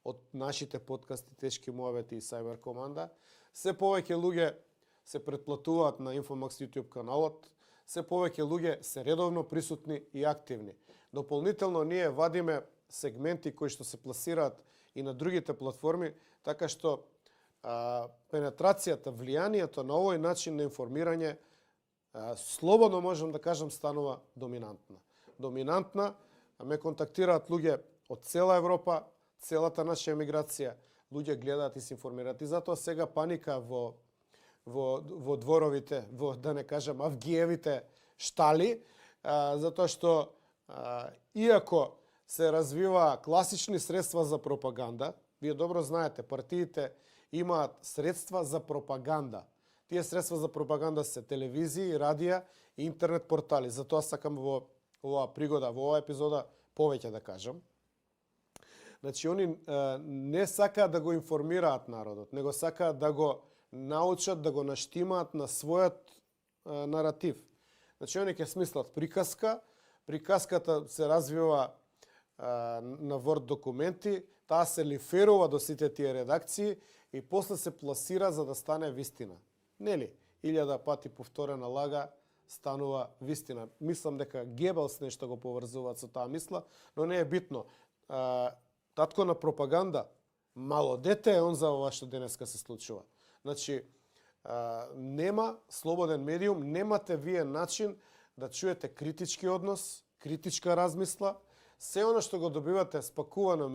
од нашите подкасти Тешки муабети и Cyber Команда. Се повеќе луѓе се претплатуваат на Infomax YouTube каналот, се повеќе луѓе се редовно присутни и активни. Дополнително ние вадиме сегменти кои што се пласираат и на другите платформи, така што пенетрацијата, влијанието на овој начин на информирање слободно можам да кажам станува доминантна. Доминантна, ме контактираат луѓе од цела Европа, целата наша емиграција, луѓе гледаат и се информираат. И затоа сега паника во дворовите, во да не кажам авгиевите штали, затоа што иако се развива класични средства за пропаганда, вие добро знаете, партиите имаат средства за пропаганда. Тие средства за пропаганда се телевизија, радија и интернет портали. Затоа сакам во оваа пригода, во оваа епизода повеќе да кажам. Значи, они не сакаат да го информираат народот, него сакаат да го научат, да го наштимаат на својот наратив. Значи, они ќе смислат приказка, приказката се развива на Word документи, таа се лиферува до сите тие редакции и после се пласира за да стане вистина. Нели? 1000 пати повторена лага станува вистина. Мислам дека Гебелс нешто го поврзуваат со таа мисла, но не е битно. Татко на пропаганда, мало дете е он за ова што денеска се случува. Значи, нема слободен медиум, немате вие начин да чуете критички однос, критичка размисла. Се оно што го добивате спакувано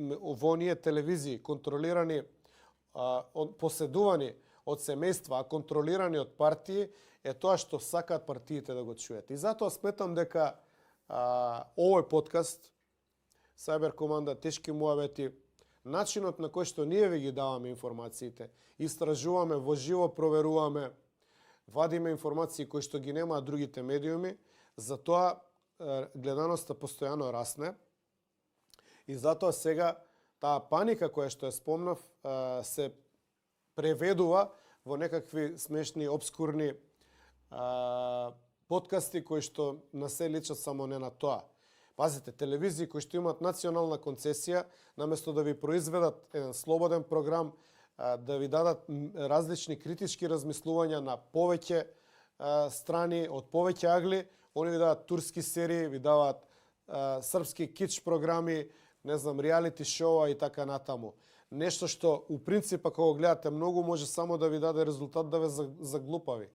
во оние телевизии, контролирани, поседувани од семејства, а контролирани од партии, е тоа што сакаат партиите да го чуят. И затоа сметам дека овој подкаст, Cyber Команда, Тешки муабети, начинот на кој што ние ви ги даваме информациите, истражуваме, во живо проверуваме, вадиме информации кои што ги немаат другите медиуми, затоа гледаноста постојано расне и затоа сега таа паника која што ја спомнав се преведува во некакви смешни, обскурни подкасти кои што на се личат само не на тоа. Пазите, телевизии кои што имаат национална концесија, наместо да ви произведат еден слободен програм, да ви дадат различни критички размислувања на повеќе страни, од повеќе агли, они ви дават турски серии, ви дават српски кич програми, не знам, реалити шоуа и така натаму. Нешто што, у принципа, кога гледате многу, може само да ви даде резултат да ве заглупави.